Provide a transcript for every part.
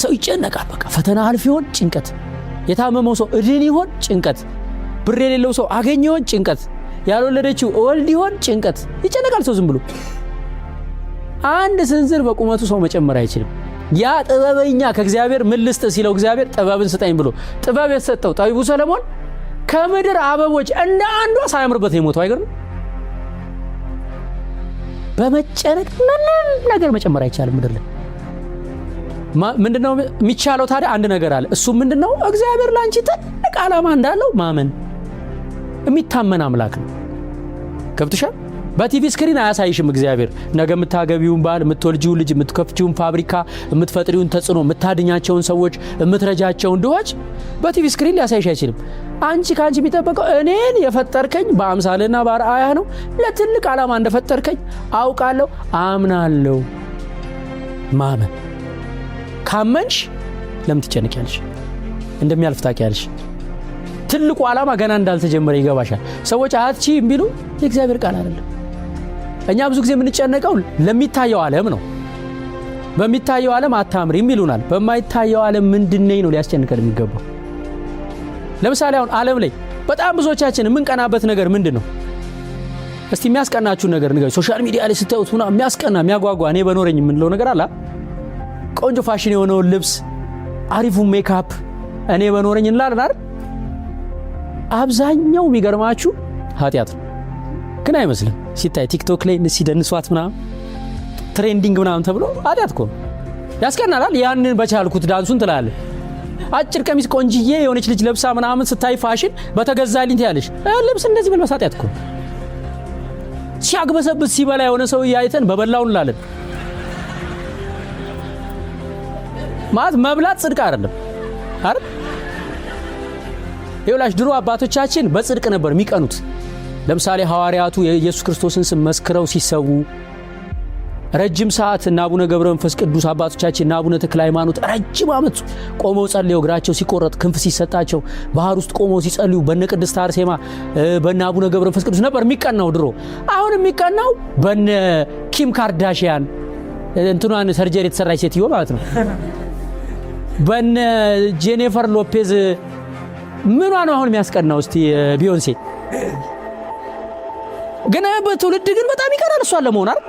ሰው ይጨነቃል። በቃ ፈተና አልፍ ይሆን ጭንቀት፣ የታመመው ሰው እድን ይሆን ጭንቀት፣ ብር የሌለው ሰው አገኝ ይሆን ጭንቀት፣ ያልወለደችው እወልድ ይሆን ጭንቀት። ይጨነቃል ሰው ዝም ብሎ። አንድ ስንዝር በቁመቱ ሰው መጨመር አይችልም። ያ ጥበበኛ ከእግዚአብሔር ምን ልስጥ ሲለው እግዚአብሔር ጥበብን ስጠኝ ብሎ ጥበብ የተሰጠው ጠቢቡ ሰለሞን ከምድር አበቦች እንደ አንዷ ሳያምርበት ነው የሞተው። አይገርም? በመጨነቅ ምንም ነገር መጨመር አይቻልም ምድር ላይ። ምንድነው የሚቻለው ታዲያ? አንድ ነገር አለ። እሱ ምንድነው? እግዚአብሔር ለአንቺ ትልቅ ዓላማ እንዳለው ማመን። የሚታመን አምላክ ነው። ገብቶሻል? በ TV screen አያሳይሽም እግዚአብሔር። ነገ የምታገቢውን ባል፣ የምትወልጂውን ልጅ፣ የምትከፍቺውን ፋብሪካ፣ የምትፈጥሪውን ተጽዕኖ፣ የምታድኛቸውን ሰዎች፣ የምትረጃቸውን ድሆች በ TV screen ሊያሳይሽ አይችልም። አንቺ ከአንቺ የሚጠበቀው እኔን የፈጠርከኝ በአምሳልና በአርአያህ ነው፣ ለትልቅ ዓላማ እንደፈጠርከኝ አውቃለሁ፣ አምናለሁ። ማመን። ካመንሽ ለምን ትጨነቂያለሽ? እንደሚያልፍ ታውቂያለሽ። ትልቁ ዓላማ ገና እንዳልተጀመረ ይገባሻል። ሰዎች አትቺ የሚሉ የእግዚአብሔር ቃል አይደለም። እኛ ብዙ ጊዜ የምንጨነቀው ለሚታየው ዓለም ነው። በሚታየው ዓለም አታምሪም ይሉናል። በማይታየው ዓለም ምንድነኝ ነው ሊያስጨንቀን የሚገባው። ለምሳሌ አሁን ዓለም ላይ በጣም ብዙዎቻችን የምንቀናበት ነገር ምንድን ነው? እስቲ የሚያስቀናችሁን ነገር ንገሩኝ። Social media ላይ ስታዩት ምናምን የሚያስቀና፣ የሚያጓጓ፣ እኔ በኖረኝ የምንለው ነገር አለ። ቆንጆ ፋሽን የሆነውን ልብስ፣ አሪፉን ሜካፕ እኔ በኖረኝ እንላለን አይደል? አብዛኛው የሚገርማችሁ ኃጢአት ነው፣ ግን አይመስልም ሲታይ። TikTok ላይ ሲደንሷት ምናምን trending ምናምን ተብሎ ኃጢአት እኮ ነው። ያስቀናላል። ያንን በቻልኩት ዳንሱን ትላለህ። አጭር ቀሚስ ቆንጅዬ የሆነች ልጅ ለብሳ ምናምን ስታይ ፋሽን በተገዛልኝ ትያለሽ። ልብስ እንደዚህ መልበስ ኃጢአት እኮ ነው። ሲያግበሰብስ ሲበላ የሆነ ሰው አይተን በበላው እንላለን። ማለት መብላት ጽድቅ አይደለም አይደል? ይኸውላችሁ ድሮ አባቶቻችን በጽድቅ ነበር የሚቀኑት። ለምሳሌ ሐዋርያቱ የኢየሱስ ክርስቶስን ስም መስክረው ሲሰዉ ረጅም ሰዓት እና አቡነ ገብረ መንፈስ ቅዱስ አባቶቻችን እና አቡነ ተክለ ሃይማኖት ረጅም ዓመት ቆመው ጸልየው እግራቸው ሲቆረጥ ክንፍ ሲሰጣቸው ባህር ውስጥ ቆመው ሲጸልዩ በነ ቅድስት አርሴማ፣ በነ አቡነ ገብረ መንፈስ ቅዱስ ነበር የሚቀናው ድሮ። አሁን የሚቀናው በነ ኪም ካርዳሽያን፣ እንትኗን surgery የተሰራች ሴትዮ ማለት ነው። በነ ጄኒፈር ሎፔዝ ምኗ ነው አሁን የሚያስቀናው? እስቲ ቢዮንሴ ግን በትውልድ ግን በጣም ይቀራል እሷን ለመሆን አይደል?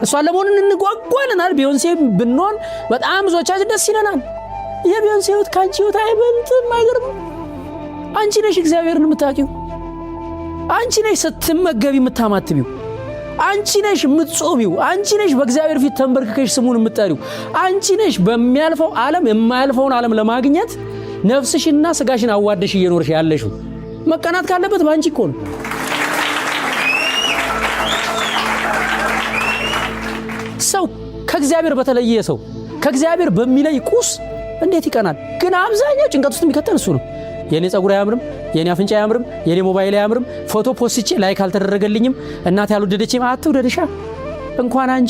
እሷን ለመሆን እንጓጓለን አይደል? ቢዮንሴ ብንሆን በጣም ብዙዎቻችን ደስ ይለናል። የቢዮንሴ ህይወት ከአንቺ ህይወት አይበልጥም። አይገርምም? አንቺ ነሽ እግዚአብሔርን የምታውቂው። አንቺ ነሽ ስትመገቢ የምታማትቢው። አንቺ ነሽ የምትጾሚው። አንቺ ነሽ በእግዚአብሔር ፊት ተንበርክከሽ ስሙን የምትጠሪው። አንቺ ነሽ በሚያልፈው ዓለም የማያልፈውን ዓለም ለማግኘት ነፍስሽና ስጋሽን አዋደሽ እየኖርሽ ያለሽው። መቀናት ካለበት በአንቺ እኮ ነው። ሰው ከእግዚአብሔር በተለየ፣ ሰው ከእግዚአብሔር በሚለይ ቁስ እንዴት ይቀናል? ግን አብዛኛው ጭንቀት ውስጥ የሚከተን እሱ ነው። የኔ ጸጉር አያምርም፣ የኔ አፍንጫ አያምርም፣ የኔ ሞባይል አያምርም፣ ፎቶ ፖስቼ like አልተደረገልኝም፣ እናቴ ያልወደደችም አትውደድሻ እንኳን አንቺ።